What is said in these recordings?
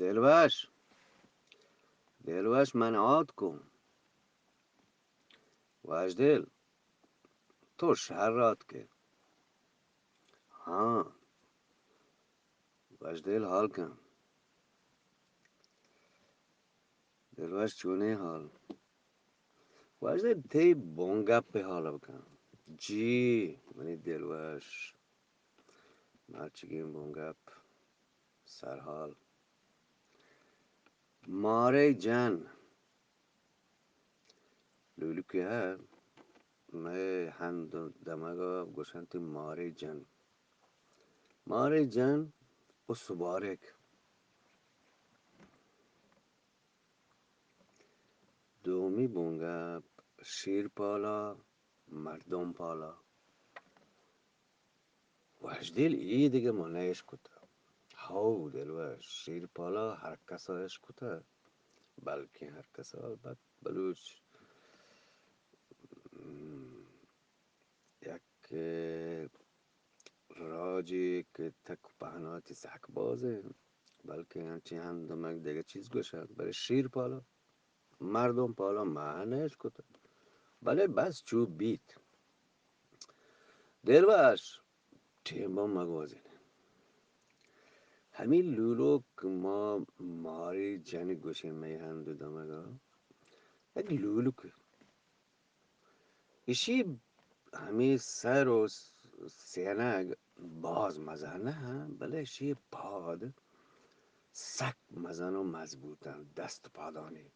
دلوش، دلوش، من آتکوں. وشدل، تو شر آتکے؟ ہاں. وشدل، حال کن. دلوش، چونیں حال؟ وشدل، تئی بنگپ ءِ حال بکن. جی، منی دلوش، مرچیگیں بنگپ، سرحال. مارے جن، لولکے ءَ مئے ہند ءُ دمگ ءَ گوشنت مارے جن. مارے جن ءُ سبارگ. دومی بنگپ، شیر پالا، مردم پالا. وشدل، اے دگہ ما نہ اشکتہ. ہو دلوش، شیر پالا ہر کسا اشکتہ، بلکیں ہر کسا، البت بلوچ، م، یک راجے کہ تک پہناتی سک باز انت، بلکیں انچیں ہند ءُ دمگ دگہ چیز گوش انت، بلے شیر پالا، مردم پالا ما نہ اشکتہ. بلے بس چو بیت. دلوش، ٹیم ءَ مگوازین. ہمے لولوک ما مارے جن گوشیں مئے ہند ءُ دمگ ءَ، یک لولوکے. ایشی ہمے سر ءُ سینگ باز مزن نہ انت، بلے ایشی پاد سک مزن ءُ مضبوط انت، دست پادانی.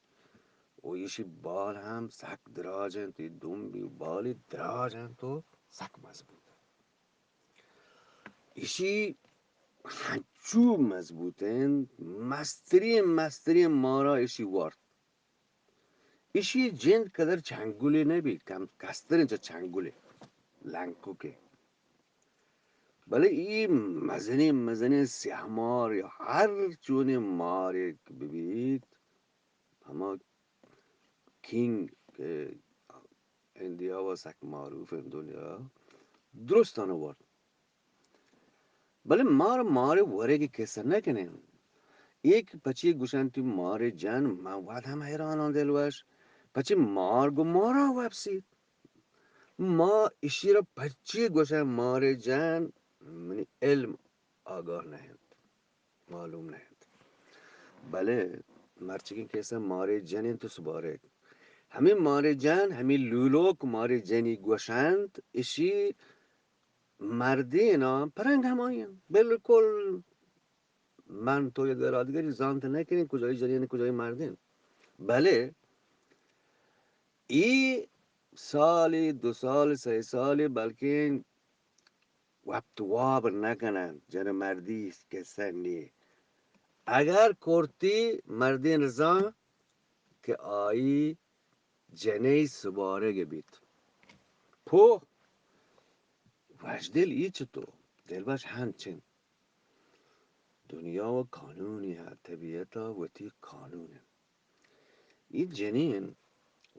ءُ ایشی بال ہم سک دراج انت، اے دمبی بالی دراج انت ءُ سک مضبوط انت. ایشی ہنچو مضبوط انت، مستریں، مستریں مارا ایشی وارت. ایشی جند قدر چنگلے نہ بیت، کم کستریں چہ چنگلے، لنکوکے. بلے اے مزنیں مزنیں سیاہ مار یا ہر چونیں مارے بہ بیت، ہما کنگ کہ انڈیا ءَ سک معروف انت دنیا ءَ، درستاں وارت. بلے مار، مارے ورگ ءِ کسہ نہ کنیں. اے کہ پچے گوشنت مارے جن، من وت ہم حیران آں دلوش، پچے مار گوں مارا وپسیت. ما ایشی را پچے گوشن مارے جن، منی علم آگاہ نہ انت، معلوم نہ انت. بلے مرچیگیں کسہ مارے جن انت ءُ سبارگ. ہمے مارے جن، ہمے لولوک مارے جنی گوشنت، ایشی مردیناں پرنگ ہمائی انت. بالکل من تو یک درادگری زانت نہ کنیں کجائی جنین کجائی مردین. بلے اے سالے، دو سال، سئے سالے، بلکیں وپت واب نہ کننت، جن مردی کسہ نی. اگر کرتی مردین زان کہ آئی جنئی سبارگ بیت. پوہ! وشدل، اے چتو؟ دلبش، ہنچن. دنیا و قانونی ہا، طبیعتا وتی قانون انت. اے جنین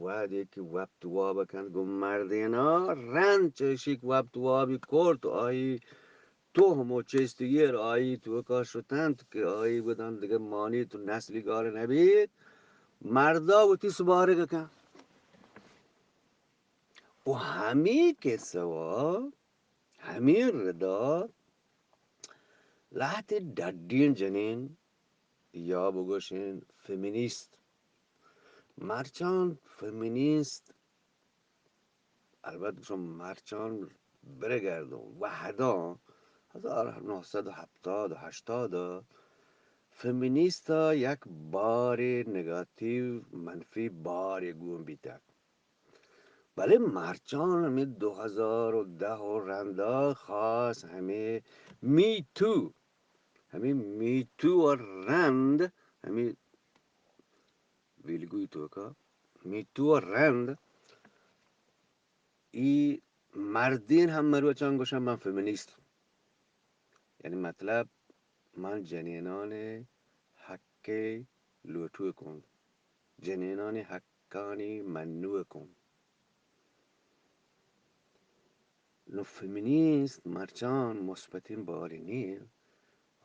وہدے کہ وپت واب کنت گوں مردینا، رند چہ اشی کہ وپت وابی کرت، آئی تو ہمو چست گیر آئی توکا شتنت کہ آئی گدان دگہ مانیت و نسلی گار نبیت، مردا وتی سبارگ کن. و ہمی کسہ و ہمی ردا لہتے ڈڈین جنین یا بگوشین فیمینیست، مرچان فیمینیست، البت گوشم مرچان برگردوں وہداں، ہزار نو سد و ہپتاد و ہشتاد، فیمینیستا یک بارے نگاتیو، منفی بارے گون بیتگ. بلے مرچان ہمے دو ہزار و دہ و رندا خاص ہمے می ٹو، ہمے می ٹو و رند، ہمے ویلگوی توکا می ٹو و رند، ای مردین ہم مروچان گوشن من فیمینیست. یعنی مطلب، من جنینان حق لوٹوکوں، جنینان حقانی منوکوں. نو فیمینیست مرچان مثبتین باری نی،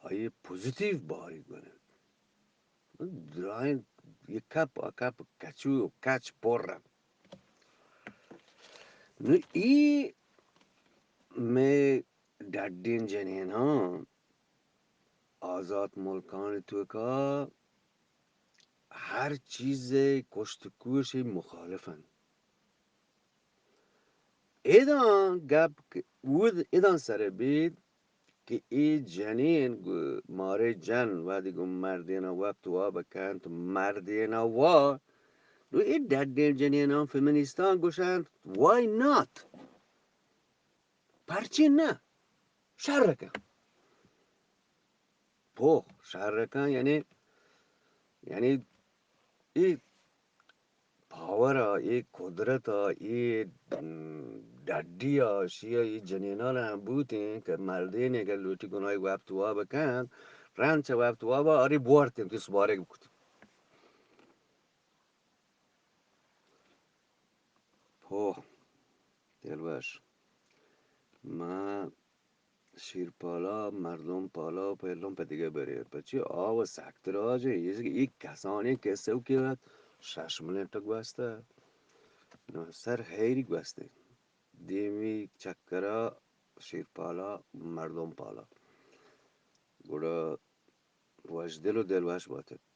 آئی پوزیتیو باری گونن. درائیں، یہ کپ آ کپ، کچو کچ پر۔ نو ای مئے ڈڈیں جنیناں آزات ملکانی توکا ہر چیزے کشت کوشی مخالف انت۔ ادا گپ ک-، اود ادا سر بیت کہ اے جنین گو-، مارے جن وہدی گوں مردینا وپت واب کنت، مردینا وا، نو اے ڈڈیں جنیناں فیمنیستاں گوشنت، why not؟ پرچے نہ؟ شر کن۔ پو، شر کن یعنی، یعنی اے پاور ء، اے قدرت ء، اے، م، ڈڈی ء، اشی ء اے جنینان ء ہم بوتیں کہ مردینے کہ لوٹی گناہی وپت واب کنت، رند چہ وپت واب ء آری بوارتیں، تو سبارگ بکتی۔ پو، دلوش، ما شیر پالا، مردم پالا، پہ الم پہ دگہ برے۔ پچی آو سخت راج ایں، یہ ایک کسانی کسے کہ شش منٹ گوستا۔ نو سر حیری گوستے۔ دیمی چکرا شیر پالا، مردم پالا۔ گڑا وش دل و دل وش باتت۔